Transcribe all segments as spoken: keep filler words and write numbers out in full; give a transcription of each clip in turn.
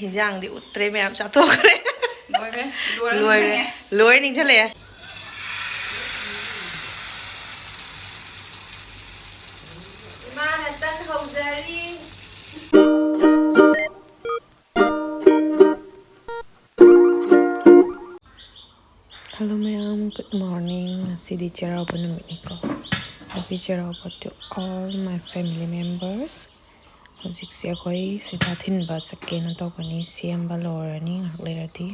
ꯍꯤꯟꯖꯥꯡꯗꯤ ꯎꯠꯇ꯭ꯔꯦ, ꯃꯌꯥꯝ ꯆꯥꯊꯣꯛꯈ꯭ꯔꯦ꯫ ꯂꯣꯏꯔꯦ꯫ ꯂꯣꯏꯔꯦ꯫ ꯂꯣꯏꯔꯦ꯫ ꯂꯣꯏ ꯅꯤꯡꯁꯤꯡꯂꯛꯑꯦ꯫ ꯏꯃꯥꯅ ꯇꯟ ꯍꯧꯖꯔꯤ꯫ Hello ꯃꯌꯥꯝ, good morning. ꯉꯁꯤꯗꯤ ꯆꯩꯔꯥꯎꯕ ꯅꯨꯃꯤꯠꯅꯤꯀꯣ꯫ Happy Cheiraoba to all my family members. ꯍꯧꯖꯤꯛꯁꯦ ꯑꯩꯈꯣꯏ ꯁꯤꯗ ꯊꯤꯟꯕ ꯆꯠꯀꯦꯅ ꯇꯧꯕꯅꯤ, ꯁꯦꯝꯕ ꯂꯣꯏꯔꯅꯤ ꯉꯥꯏꯍꯥꯛ ꯂꯩꯔꯗꯤ꯫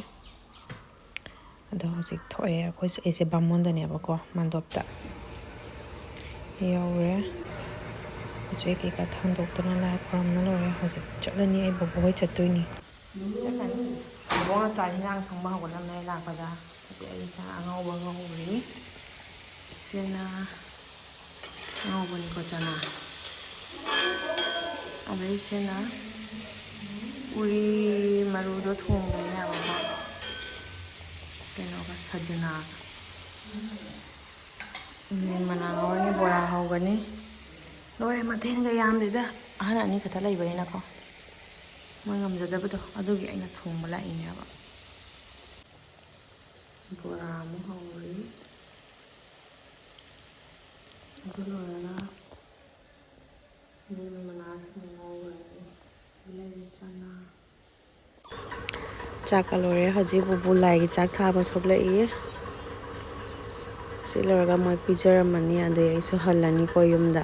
ꯑꯗꯣ ꯍꯧꯖꯤꯛ ꯊꯣꯛꯑꯦ꯫ ꯑꯩꯈꯣꯏꯁꯦ, ꯑꯩꯁꯦ ꯕꯥꯃꯣꯟꯗꯅꯦꯕꯀꯣ, ꯃꯥꯟꯗꯣꯞꯇ ꯌꯧꯔꯦ꯫ ꯄꯣꯠ ꯆꯩ ꯀꯩꯀꯥ ꯊꯥꯡꯗꯣꯛꯇꯅ ꯂꯥꯏ ꯈꯨꯔꯝꯅ ꯂꯣꯏꯔꯦ꯫ ꯍꯧꯖꯤꯛ ꯆꯠꯂꯅꯤ, ꯑꯩ ꯕꯣꯕꯣ ꯍꯣꯏ ꯆꯠꯇꯣꯏꯅꯤ꯫ ꯏꯕꯣꯛꯅ ꯆꯥꯛ ꯏꯟꯁꯥꯡ ꯊꯣꯡꯕ ꯍꯧꯒꯠꯂꯝꯃꯦ ꯂꯥꯛꯄꯗ꯫ ꯑꯗꯩ ꯑꯩ ꯆꯥꯛ ꯑꯉꯧꯕ ꯉꯧꯔꯤ꯫ ꯁꯤꯅ ꯑꯉꯧꯕꯅꯤꯀꯣ ꯆꯅꯥ꯫ ꯑꯗꯩ ꯁꯤꯅ ꯎꯔꯤ ꯃꯔꯨꯗꯣ ꯊꯣꯡꯕꯅꯦꯕꯀꯣ꯫ ꯀꯩꯅꯣꯒ ꯁꯖꯅꯥꯒ꯫ ꯃꯤꯔꯨꯛ ꯃꯅꯥ ꯉꯧꯔꯅꯤ, ꯕꯣꯔꯥ ꯍꯧꯒꯅꯤ꯫ ꯂꯣꯏꯔꯦ, ꯃꯊꯦꯜꯒ ꯌꯥꯝꯗꯦꯗ꯫ ꯑꯍꯟ ꯑꯅꯤ ꯈꯛꯇ ꯂꯩꯕꯅꯤꯅꯀꯣ꯫ ꯃꯣꯏ ꯉꯝꯖꯗꯕꯗꯣ ꯑꯗꯨꯒꯤ ꯑꯩꯅ ꯊꯣꯡꯕ ꯂꯥꯛꯏꯅꯦꯕ꯫ ꯕꯣꯔꯥ ꯑꯃ ꯍꯧꯔꯤ꯫ ꯑꯗꯨ ꯂꯣꯏꯔꯒ ꯃꯤꯔꯨꯛ ꯃꯅꯥꯁꯤꯡ ꯉꯧꯔꯅꯤ꯫ ꯁꯤ ꯂꯩꯔꯦ ꯆꯅꯥ꯫ ꯆꯥꯛꯀ ꯂꯣꯏꯔꯦ꯫ ꯍꯧꯖꯤꯛ ꯕꯨꯕꯨ ꯂꯥꯏꯒꯤ ꯆꯥꯛ ꯊꯥꯕ ꯊꯣꯛꯂꯛꯏ꯫ ꯁꯤ ꯂꯣꯏꯔꯒ ꯃꯣꯏ ꯄꯤꯖꯔꯝꯃꯅꯤ, ꯑꯗꯩ ꯑꯩꯁꯨ ꯍꯜꯂꯅꯤꯀꯣ ꯌꯨꯝꯗ꯫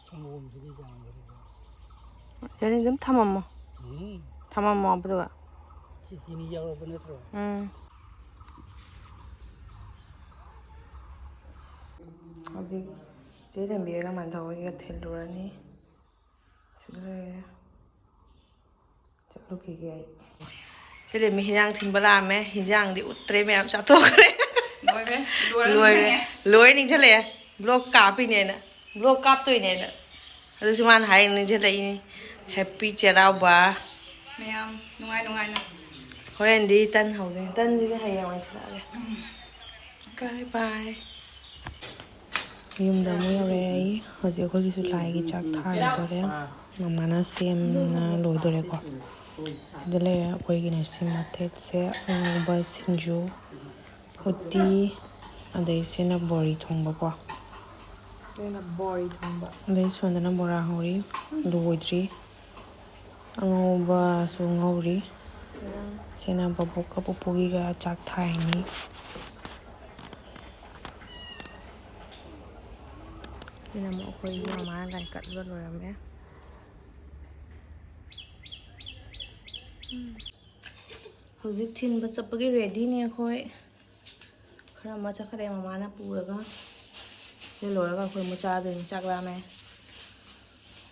ꯁꯪꯒꯣꯝꯁꯤꯗꯤ ꯌꯥꯝꯈ꯭ꯔꯦꯕ꯫ ꯌꯥꯅꯤ, ꯑꯗꯨꯝ ꯊꯝꯃꯝꯃꯣ꯫ ꯎꯝ꯫ ꯊꯝꯃꯝꯃꯣ ꯑꯗꯨꯒ꯫ ꯁꯤ ꯆꯤꯅꯤ ꯌꯥꯎꯔꯕ ꯅꯠꯇ꯭ꯔꯣ? ꯎꯝ꯫ ꯍꯧꯖꯤꯛ ꯆꯦ ꯂꯦꯝꯕꯤꯒ ꯃꯥꯟꯙꯧ ꯍꯣꯏꯒ ꯊꯤꯜꯂꯨꯔꯅꯤ꯫ ꯁꯤꯗ ꯂꯩꯔꯦ꯫ ꯆꯠꯂꯨꯈꯤꯒꯦ ꯑꯩ꯫ ꯁꯤ ꯂꯩꯔꯝꯃꯤ, ꯍꯤꯟꯖꯥꯡ ꯊꯤꯟꯕ ꯂꯥꯛꯑꯝꯃꯦ꯫ ꯍꯤꯟꯖꯥꯡꯗꯤ ꯎꯠꯇ꯭ꯔꯦ, ꯃꯌꯥꯝ ꯆꯥꯊꯣꯛꯈ꯭ꯔꯦ꯫ ꯂꯣꯏꯈ꯭ꯔꯦ꯫ ꯂꯣꯏꯔ ꯂꯣꯏꯔꯦ꯫ ꯅꯤꯡꯁꯤꯡꯉꯦ꯫ ꯂꯣꯏꯔꯦ ꯅꯤꯡꯁꯤꯡꯂꯛꯑꯦ꯫ Block ꯀꯥꯞꯄꯤꯅꯦꯅ, block ꯀꯥꯞꯇꯣꯏꯅꯦꯅ꯫ ꯑꯗꯨꯁꯨ ꯃꯥꯅ ꯍꯥꯏꯔ ꯅꯤꯡꯁꯤꯡꯂꯛꯏꯅꯤ꯫ ꯍꯦꯄꯤ ꯆꯩꯔꯥꯎꯕ꯫ ꯃꯌꯥꯝ ꯅꯨꯡꯉꯥꯏ ꯅꯨꯡꯉꯥꯏꯅ꯫ ꯍꯣꯔꯦꯟꯗꯤ ꯇꯟ ꯍꯧꯗꯣꯏꯅꯤ꯫ ꯇꯟꯁꯤꯗꯤ ꯍꯌꯦꯡ ꯑꯣꯏꯅ ꯊꯤꯜꯂꯛꯑꯒꯦ꯫ ꯎꯝ꯫ ꯕꯥꯏ ꯕꯥꯏ꯫ ꯌꯨꯝꯗ ꯑꯃꯨꯛ ꯌꯧꯔꯛꯑꯦ ꯑꯩ꯫ ꯍꯧꯖꯤꯛ ꯑꯩꯈꯣꯏꯒꯤꯁꯨ ꯂꯥꯏꯒꯤ ꯆꯥꯛ ꯊꯥꯒꯗꯣꯔꯦ꯫ ꯃꯃꯥꯅ ꯁꯦꯝꯅ ꯂꯣꯏꯗꯣꯔꯦꯀꯣ꯫ ꯁꯤꯗ ꯂꯩꯔꯦ ꯑꯩꯈꯣꯏꯒꯤꯅ ꯁꯤ ꯃꯊꯦꯜꯁꯦ: ꯑꯉꯧꯕ ꯁꯤꯡꯖꯨ, ꯎꯇꯤ, ꯑꯗꯩ ꯁꯤꯅ ꯕꯣꯔꯤ ꯊꯣꯡꯕꯀꯣ꯫ ꯁꯤꯅ ꯕꯣꯔꯤ ꯊꯣꯡꯕ꯫ ꯑꯗꯩ ꯁꯣꯝꯗꯅ ꯕꯣꯔꯥ ꯍꯧꯔꯤ, ꯂꯣꯏꯗ꯭ꯔꯤ꯫ ꯑꯉꯧꯕꯁꯨ ꯉꯧꯔꯤ꯫ ꯎꯝ꯫ ꯁꯤꯅ ꯕꯕꯣꯛꯀ ꯄꯨꯄꯨꯒꯤꯒ ꯆꯥꯛ ꯊꯥꯏꯅꯤ꯫ ꯁꯤꯅ ꯑꯃꯨꯛ ꯑꯩꯈꯣꯏꯒꯤ ꯃꯃꯥꯅ ꯂꯥꯏ ꯀꯠꯂꯒ ꯂꯣꯏꯔꯝꯃꯦ꯫ ꯎꯝ꯫ ꯍꯧꯖꯤꯛ ꯊꯤꯟꯕ ꯆꯠꯄꯒꯤ ꯔꯦꯗꯤꯅꯦ ꯑꯩꯈꯣꯏ꯫ ꯈꯔ ꯑꯃ ꯆꯠꯈ꯭ꯔꯦ ꯃꯃꯥꯅ ꯄꯨꯔꯒ꯫ ꯁꯤ ꯂꯣꯏꯔꯒ ꯑꯩꯈꯣꯏ ꯑꯃꯨꯛ ꯆꯥꯗꯣꯏꯅꯤ, ꯆꯥꯛ ꯂꯥꯝꯃꯦ꯫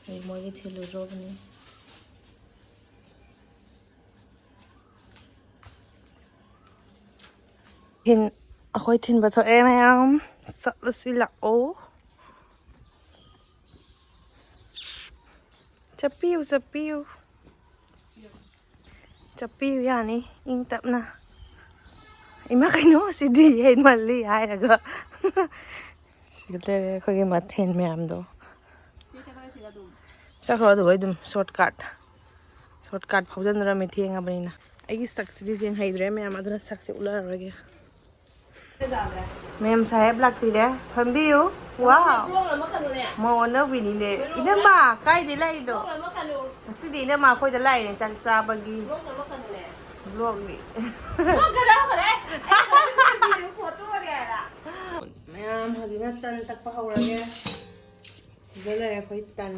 ꯑꯩ ꯃꯣꯏꯒꯤ ꯊꯤꯜꯂꯨꯗ꯭ꯔꯣꯕꯅꯤ꯫ ꯊꯤꯟ-, ꯑꯩꯈꯣꯏ ꯊꯤꯟꯕ ꯊꯣꯛꯑꯦ ꯃꯌꯥꯝ, ꯆꯠꯂꯁꯤ ꯂꯥꯛꯑꯣ꯫ ꯆꯠꯄꯤꯌꯨ, ꯆꯠꯄꯤꯌꯨ꯫ ꯆꯠꯄꯤꯌꯨ ꯌꯥꯅꯤ, ꯏꯪ ꯇꯞꯅ꯫ ꯏꯃꯥ, ꯀꯩꯅꯣ ꯁꯤꯗꯤ ꯍꯦꯟꯃꯜꯂꯤ ꯍꯥꯏꯔꯒ꯫ ꯁꯤꯗ ꯂꯩꯔꯦ ꯑꯩꯈꯣꯏꯒꯤ ꯃꯊꯦꯜ ꯃꯌꯥꯝꯗꯣ꯫ ꯆꯠꯈ꯭ꯔꯣ ꯑꯗꯨꯒ ꯑꯗꯨꯝ shortcut, shortcut ꯐꯥꯎꯖꯟꯗ꯭ꯔꯃꯤ ꯊꯦꯡꯉꯕꯅꯤꯅ꯫ ꯑꯩꯒꯤ ꯁꯛꯁꯤꯗꯤ ꯌꯦꯡꯍꯩꯗ꯭ꯔꯦ ꯃꯌꯥꯝ, ꯑꯗꯨꯅ ꯁꯛꯁꯦ ꯎꯠꯂꯔꯣꯏꯒꯦ꯫ ꯃꯦꯝ ꯁꯥꯍꯦꯕ ꯂꯥꯛꯄꯤꯔꯦ, ꯐꯝꯕꯤꯌꯨ꯫ ꯋꯥꯎ! ꯃꯧ ꯑꯅꯧꯕꯤꯅꯤꯅꯦ꯫ ꯏꯅꯝꯃ, ꯀꯥꯏꯗꯩ ꯂꯥꯛꯏꯅꯣ? ꯉꯁꯤꯗꯤ ꯏꯅꯝꯃ ꯑꯩꯈꯣꯏꯗ ꯂꯥꯛꯏꯅꯦ ꯆꯥꯛ ꯆꯥꯕꯒꯤ꯫ ꯕ꯭ꯂꯣꯛꯅꯤ꯫ ꯃꯌꯥꯝ ꯍꯧꯖꯤꯛꯅ ꯇꯟ ꯇꯛꯄ ꯍꯧꯔꯒꯦ꯫ ꯁꯤꯗ ꯂꯩꯔꯦ ꯑꯩꯈꯣꯏ ꯇꯟ꯫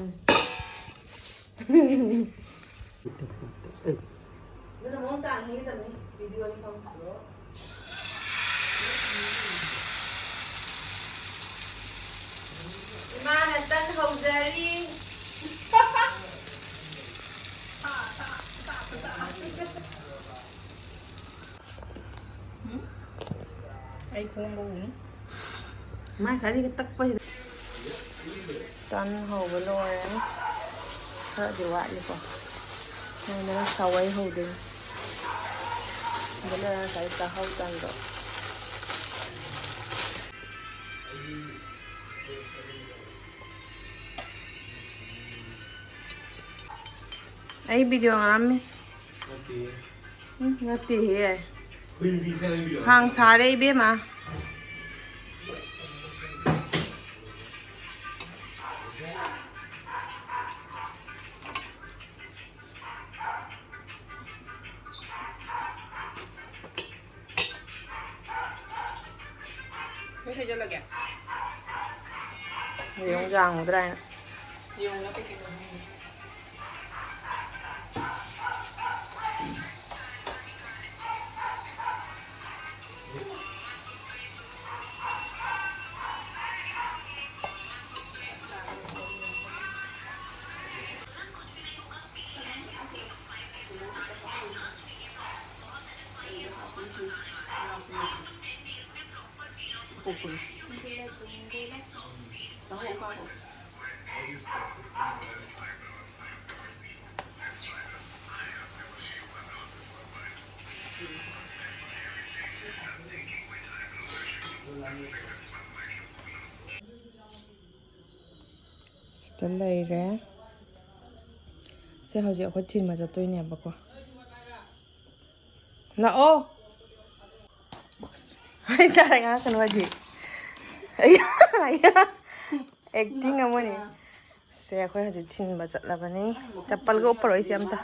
ꯑꯗꯨꯅ ꯃꯑꯣꯡ ꯇꯥꯅ ꯍꯦꯛꯒꯗꯕꯅꯤ, ꯚꯤꯗꯤꯑꯣꯅꯤ ꯈꯪꯕ꯫ ꯏꯃꯥꯅ ꯇꯟ ꯍꯧꯖꯔꯤ꯫ ꯑꯩ ꯈꯣꯡꯕ ꯎꯅꯤ꯫ ꯃꯥꯏ ꯈꯔꯗꯤ ꯇꯛꯄ ꯍꯦꯟ-, ꯇꯟ ꯍꯧꯕ ꯂꯣꯏꯔꯦ꯫ ꯈꯔꯗꯤ ꯋꯥꯠꯂꯤꯀꯣ꯫ ꯅꯪꯗꯅ ꯁꯋꯥꯏ ꯍꯧꯗꯣꯏꯅꯤ꯫ ꯑꯗꯨꯅ ꯉꯁꯥꯏ ꯆꯥꯛꯍꯥꯎ ꯇꯟꯗꯣ꯫ ꯑꯩ ꯚꯤꯗꯤꯑꯣ ꯉꯥꯡꯉꯝꯃꯤ꯫ ꯎꯝ, ꯅꯠꯇꯦꯍꯦ꯫ ꯈꯥꯡ ꯁꯥꯔꯦ ꯏꯕꯦꯝꯃ꯫ ꯂꯣꯏ ꯍꯩꯖꯜꯂꯒꯦ꯫ ꯌꯦꯔꯨꯝ ꯌꯥꯝꯒꯗ꯭ꯔꯥ ꯍꯥꯏꯅ꯫ ꯌꯦꯔꯨꯝꯅ ꯀꯩꯀꯩ ꯇꯧꯅꯤ? ꯁꯤꯗ ꯂꯩꯔꯦ꯫ ꯁꯦ, ꯍꯧꯖꯤꯛ ꯑꯩꯈꯣꯏ ꯊꯤꯟꯕ ꯆꯠꯇꯣꯏꯅꯦꯕꯀꯣ꯫ ꯂꯥꯛꯑꯣ꯫ ꯑꯩ ꯆꯥꯔ ꯉꯥꯡꯉꯛꯀꯅꯨ ꯍꯧꯖꯤꯛ꯫ ꯑꯩ, ꯑꯩ, acting ꯑꯃꯅꯤ꯫ ꯁꯦ, ꯑꯩꯈꯣꯏ ꯍꯧꯖꯤꯛ ꯊꯤꯟꯕ ꯆꯠꯂꯕꯅꯤ꯫ ꯆꯄꯜꯒ ꯎꯞꯄꯔꯣꯏꯁꯦ ꯑꯝꯇ꯫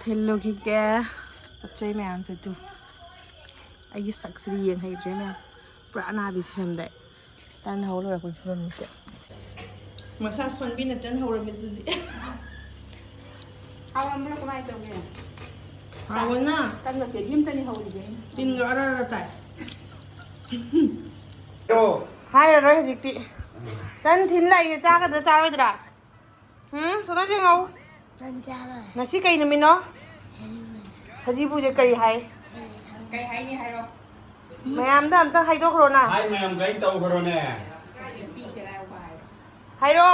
ꯊꯤꯜꯂꯨꯈꯤꯒꯦ꯫ ꯄꯣꯠ ꯆꯩ ꯃꯌꯥꯝꯁꯦ ꯇꯨ꯫ ꯑꯩꯒꯤ ꯁꯛꯁꯤꯗꯤ ꯌꯦꯡ ꯍꯩꯇ꯭ꯔꯦ ꯃꯌꯥꯝ꯫ ꯄꯨꯔꯥ ꯑꯅꯥꯕꯤ ꯁꯦꯝꯗꯦ꯫ ꯇꯟ ꯍꯧ ꯂꯣꯏꯔꯛꯄꯒꯤ ꯐꯤꯕꯝꯅꯤꯁꯦ꯫ ꯃꯁꯥ ꯁꯣꯟꯕꯤꯅ ꯇꯟ ꯍꯧꯔꯝꯃꯤꯁꯤꯗꯤ꯫ ꯍꯥꯎꯔꯝꯕ꯭ꯔꯥ ꯀꯃꯥꯏꯅ ꯇꯧꯒꯦ? ꯍꯥꯎꯕꯅ꯫ ꯇꯟꯒ ꯀꯦꯖꯤ ꯑꯃꯇꯅꯤ ꯍꯧꯔꯤꯁꯦ ꯑꯩꯅ꯫ ꯇꯤꯟꯒ ꯑꯔ ꯑꯔ ꯇꯥꯏ꯫ ꯍꯥꯏꯔꯔꯣꯏ ꯍꯧꯖꯤꯛꯇꯤ꯫ ꯇꯟ ꯊꯤꯟ ꯂꯥꯛꯏꯁꯦ ꯆꯥꯒꯗ꯭ꯔꯥ ꯆꯥꯔꯣꯏꯗ꯭ꯔꯥ? ꯎꯝ, ꯁꯣꯗꯥ ꯌꯦꯡꯉꯧ꯫ ꯉꯁꯤ ꯀꯩ ꯅꯨꯃꯤꯠꯅꯣ? ꯁꯖꯤꯕꯨꯁꯦ ꯀꯔꯤ ꯍꯥꯏ? ꯀꯩ ꯍꯥꯏꯅꯤ ꯍꯥꯏꯔꯣ? ꯃꯌꯥꯝꯗ ꯑꯝꯇ ꯍꯥꯏꯗꯣꯛꯈ꯭ꯔꯣꯅ꯫ ꯍꯥꯏ ꯃꯌꯥꯝ ꯀꯩ ꯇꯧꯈ꯭ꯔꯣꯅꯦ꯫ ꯍꯥꯏꯔꯣ꯫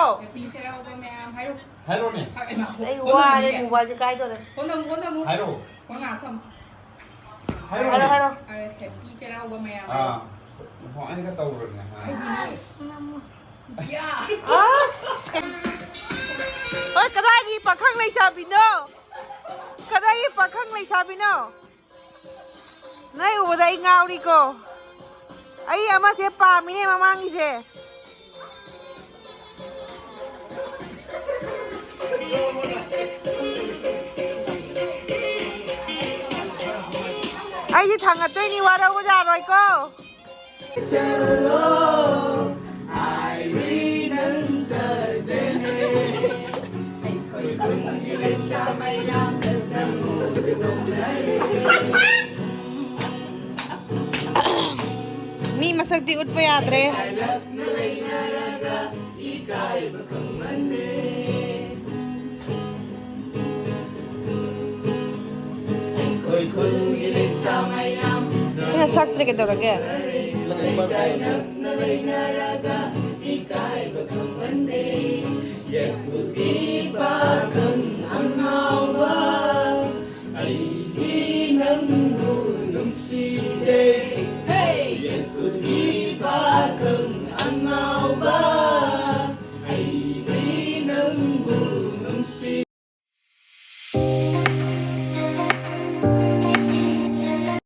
ꯍꯥꯏꯔꯣꯅꯦ꯫ ꯑꯁ, ꯑꯩ ꯋꯥꯔꯦ, ꯃꯨꯕꯥꯁꯦ ꯀꯥꯏꯗꯣꯔꯦ꯫ ꯍꯥꯏꯔꯣ꯫ ꯍꯥꯏꯔꯣ, ꯍꯥꯏꯔꯣ꯫ ꯑꯥ꯫ ꯍꯣ, ꯑꯩꯅ ꯈꯔ ꯇꯧꯈ꯭ꯔꯣꯅꯦ꯫ ꯑꯁ꯫ ꯍꯣꯏ, ꯀꯗꯥꯏꯒꯤ ꯄꯥꯈꯪ ꯂꯩꯁꯥꯕꯤꯅꯣ? ꯀꯗꯥꯏꯒꯤ ꯄꯥꯈꯪ ꯂꯩꯁꯥꯕꯤꯅꯣ? ꯅꯣꯏ ꯎꯕꯗ ꯑꯩ ꯉꯥꯎꯔꯤꯀꯣ꯫ ꯑꯩ ꯑꯃꯁꯦ ꯄꯥꯝꯃꯤꯅꯦ ꯃꯃꯥꯡꯒꯤꯁꯦ꯫ ꯑꯩꯁꯦ ꯊꯥꯡꯒꯠꯇꯣꯏꯅꯤ, ꯋꯥꯔꯧꯕ ꯌꯥꯔꯣꯏꯀꯣ꯫ ꯃꯤ ꯃꯁꯛꯇꯤ ꯎꯠꯄ ꯌꯥꯗ꯭ꯔꯦ꯫ ꯁꯤꯅ ꯁꯛꯇ꯭ꯔꯦ ꯀꯩꯗꯧꯔꯒꯦ?